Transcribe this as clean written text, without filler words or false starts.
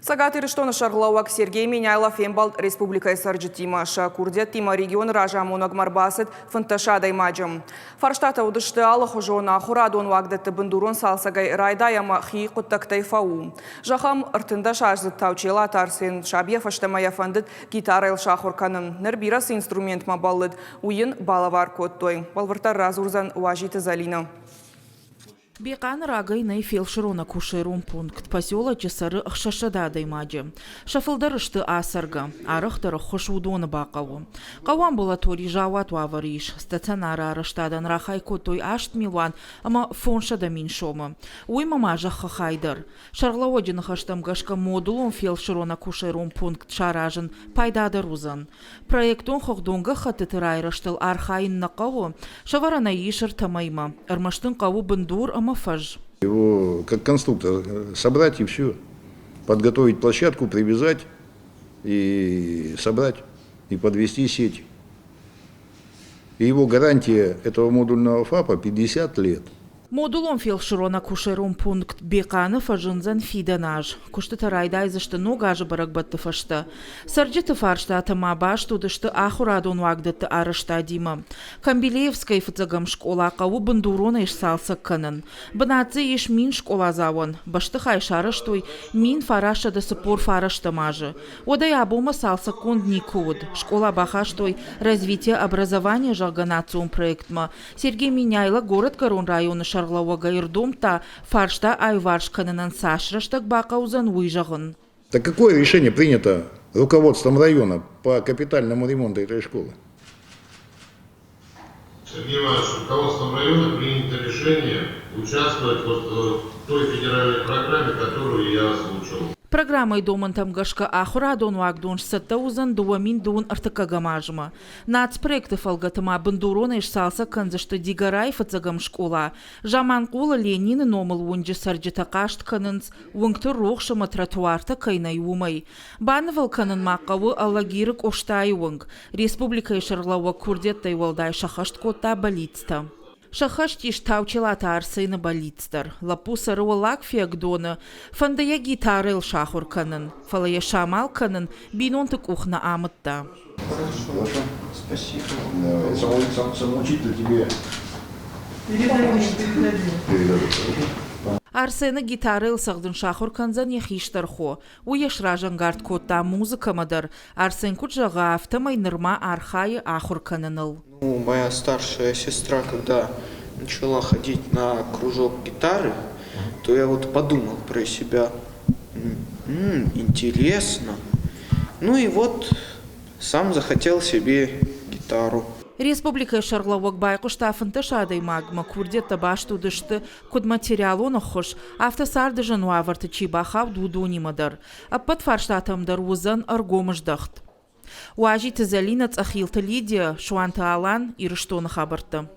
Цӕгат Ирыстоны сӕргълӕууӕг Сергей Меняйло фембӕлд республикӕйы цӕрджытимӕ. Сӕ курдиӕттимӕ регионы разамонӕгмӕ ӕрбацыд 15 адӕймаджы. Фарстатӕ уыдысты алыхуызон ахуырадон уагдӕтты бындурон цалцӕгӕй райдай ӕмӕ хи хъуыддӕгтӕй фӕу. Зӕгъӕм, 13-аздзыд Таучелаты Арсен сабийӕ фӕстӕмӕ йӕ фӕндыд гитарӕйыл сахуыр кӕнын. Ныр бирӕ цы инструментмӕ бӕллыд, уый йын балӕвар кодтой. Бӕлвырддӕр радзурдзӕн Уазиты Зӕлинӕ. Бехъаны рагӕй нӕй фелсырон-акушерон пункт. Поселочы цӕры 600 адӕймаджы. Сӕ фылдӕр сты ацӕргӕ. Арӕхдӕр ӕххуыс уыдоны бахъӕуы. Хъӕуы амбулатори заууат уавӕры ис. Стационары арӕзтадӕн рахай кодтой 8 милуан ӕмӕ 500 000 сомы. Уыимӕ ма зӕххы хай дӕр. Сӕргълӕууӕджы ныхӕстӕм гӕсгӕ модулон фелсырон-акушерон пункт саразын пайдадӕр уыдзӕн. Проектон хыгъдон гӕххӕттыты райрӕзтыл архайын нӕ хъӕуы, сӕвӕрӕн ӕй ис ӕртӕ мӕймӕ. Ӕрмӕст ын хъӕуы бындур ӕмӕ фӕз. Его как конструктор собрать и все. Подготовить площадку, привязать и собрать, и подвести сеть. И его гарантия этого модульного ФАПа 50 лет. Модулон фелсырон-акушерон пункт Бехъаны фӕзындзӕн фидӕн аз. Куыстытӕ райдайдзысты ног азы бӕрӕгбӕтты фӕстӕ. Цӕрджыты фарстатӕ ма баст уыдысты ахуырадон уагдӕтты арӕзтадимӕ. Камбилеевскӕйы фыццӕгӕм скъола хъӕуы бындуронӕй сцалцӕг кӕнын. Бынат дзы ис 1000 скъоладзауӕн. Бӕстыхай сарӕзтой 1949 азы. Уӕдӕй абонмӕ цалцӕггонд никуы уыд. Скъола бахастой «Развитие образования», зӕгъгӕ, национ проектмӕ. Сергей Меняйло горӕтгӕрон районы сӕргълӕууӕгӕй ӕрдомдта, фарста аиуварс кӕнынӕн цас рӕстӕг бахъӕудзӕн, уый зӕгъын. Так какое решение принято руководством района по капитальному ремонту этой школы? Сергей Иванович, руководством района принято решение участвовать вот в той федеральной программе, которую я озвучил. Программӕйы домӕнтӕм гӕсгӕ ахуырадон уагдон сцӕттӕ уыдзӕн 2031 азмӕ. Нацпроекты фӕлгӕты ма бындуронӕй сцалцӕг кӕндзысты Дигорайы фыццӕгӕм скъола. Заманхъулы Ленины номыл уынджы цӕрджытӕ хъаст кӕнынц, уынгты рухс ӕмӕ тротуартӕ кӕй нӕй, уымӕй. Банывыл кӕнын ма хъӕуы Алагиры Къостайы уынг. Республикӕйы сӕргълӕууӕг курдиӕттӕй уӕлдай сӕххӕст кодта бӕллицтӕ. Сӕххӕст ис Таучелаты Арсены бӕллиц дӕр. Лӕппу цӕры Уӕллаг Фиагдоны, фӕнды йӕ гитарӕйыл сахуыр кӕнын, фӕлӕ йӕ самал кӕнын бинонты къух нӕ амыдта. Хорошо. Спасибо. Самоучитель тебе передадут. Арсены гитарӕйыл цӕгъдын сахуыр кӕндзӕн йӕ хистӕр хо. Уый йӕ сразӕнгард кодта музыкӕмӕ дӕр. Арсен куыд зӕгъы, афтӕмӕй нырма архайы ахуыр кӕныныл. Ну, моя старшая сестра, когда начала ходить на кружок гитары, то я вот подумал про себя: М-м, интересно. Ну и вот сам захотел себе гитару. Республикӕйы сӕргълӕууӕг байхъуыста 15 адӕймагмӕ, курдиӕттӕ баст уыдысты куыд материалон ӕххуыс, афтӕ царды зын уавӕрты чи бахауд, уыдонимӕ дӕр. Ӕппӕт фарстатӕм дӕр уыдзӕн ӕргом здӕхт. Уазиты Зӕлинӕ, Цъӕхилты Лидия, Суанты Алан, Ирыстоны хабӕрттӕ.